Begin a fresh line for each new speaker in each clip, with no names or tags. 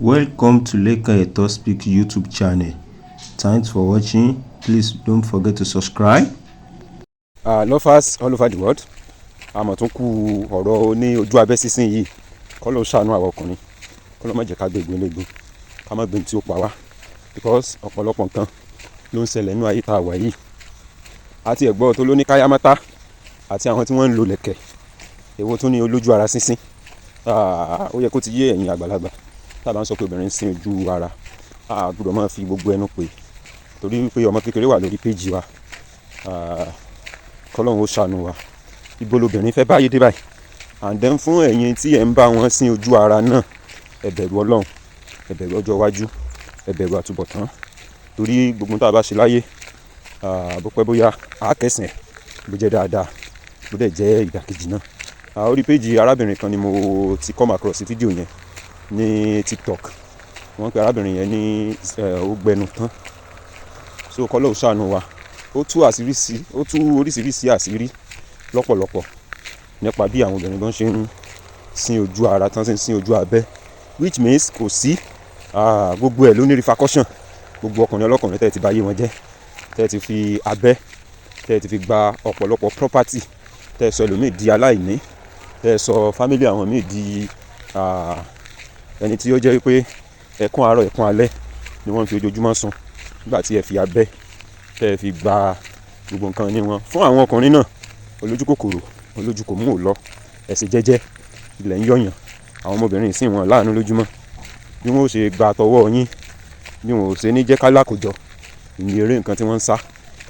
Welcome to Lekan Eto Speak YouTube channel. Thanks for watching. Please don't forget to subscribe.
Lovers all over the world, àmọ̀ tún kú ọ̀rọ̀ ní ojú abẹ́ sísìn yìí. Kọ́ ló ṣàánú àwọn ọkùnrin, kọ́ ló má jẹ́ ká gbé egun eléegun, ká má gbé tí ó pa wá, because ọ̀pọ̀lọpọ̀ nǹkan ló ń ṣẹlẹ̀ nínú ayé tá a wà yìí. Àti ẹ̀gbọ́n tó ló ní káyámátá àti àwọn tí wọ́n ń lo lẹ̀kẹ̀, èwo tún ní olójú ara sínsín? Ó yẹ kó ti yé ẹ̀yin àgbàlagbà, tá a bá ń sọ pé obìnrin ń sin ojú ara, a gbọ́dọ̀ máa fi gbogbo ẹnu pè, torí wípé ọmọ kékeré wà lórí péjì wa. Kọ́lọ́hún ó ṣàánú wa. Ibo lobìnrin fẹ́ báyé dé báyìí? And then, fún ẹ̀yin tí ẹ̀ ń bá wọn sin ojú ara náà, ẹ bẹ̀rù Ọlọ́run, ẹ bẹ̀rù ọjọ́ iwájú, ẹ bẹ̀rù àtúbọ̀tán, torí gbogbo tá a bá ṣe láyé, bó pẹ́ bóyá, á kẹsàn ẹ̀, bó jẹ́ dáadáa, bó dẹ̀ jẹ́ ìdàkejì náà. Orí péjì arábìnrin kan ni mo ti come across fídíò yẹn ní TikTok. Wọ́n pe arábìnrin yẹn ní ó gbẹnu tán. So kọ́lọ́hún ṣàánú wa. Ó tú àṣírí sí, ó tú oríṣiríṣi àṣírí lọ́pọ̀lọpọ̀ nípa bí àwọn obìnrin gan ṣe ń sin ojú ara, tán ṣe ń sin ojú abẹ́, which means kò sí, gbogbo ẹ̀ ló ní repercussion. Gbogbo ọkùnrin ọlọ́kùnrin tẹ́ ẹ ti bà ayé wọn jẹ́, tẹ́ ẹ ti fi abẹ́, tẹ́ ẹ ti fi gba ọ̀pọ̀lọpọ̀ property, tẹ́ ẹ sọ ẹlòmíì di aláìní, tẹ́ ẹ sọ family àwọn míì di ẹni tí ó jẹ́ wípé ẹkún àárọ̀, ẹkún alẹ́ ni wọ́n ń fi ojoojúmọ́ sùn nígbà tí ẹ fi abẹ́, tẹ́ ẹ fi gba gbogbo nǹkan ní wọn. Fún àwọn ọkùnrin náà, olójú kòkòrò, olójú kò mú ò lọ, ẹ ṣe jẹ́jẹ́, ilẹ̀ ń yọ̀yàn. Àwọn ọmọbìnrin sì wọn láàánú lójúmọ́, bí wọ́n ó ṣe gba tọwọ́ yín, bí wọn ò ṣe ní jẹ́ ká lákòjọ ìní eré nǹkan tí wọ́n ń sá.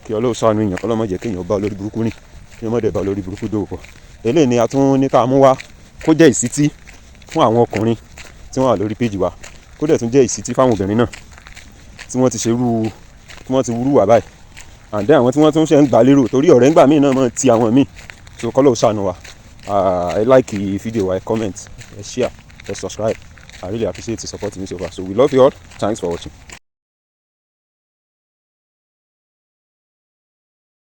Kí Ọlọ́run ṣàánú èèyàn, kí Ọlọ́run má jẹ́ kéèyàn bá olórí burúkú rìn, kí wọ́n má dẹ̀ bá olórí burúkú dòwò pọ̀. Eléyìí ni a tún ní ká mú wá, kó jẹ́ ìsítí fún àwọn ọkùnrin tí wọ́n wà lórí péjì wa, kó dẹ̀ tún jẹ́ ìsítí fáwọn obìnrin náà tí wọ́n ti ṣerú, tí wọ́n ti wúrú wà báyìí, and then àwọn tí wọ́n tún ṣe ń gbà lérò, torí ọ̀rẹ́ ńgbà míì náà máa ti àwọn míì. So kọ́lọ́hun ṣàánú wa. Ẹ like fídíò wa, ẹ comment, ẹ share, ẹ subscribe. I really appreciate the support me so far. So we love you all. Thanks for watching.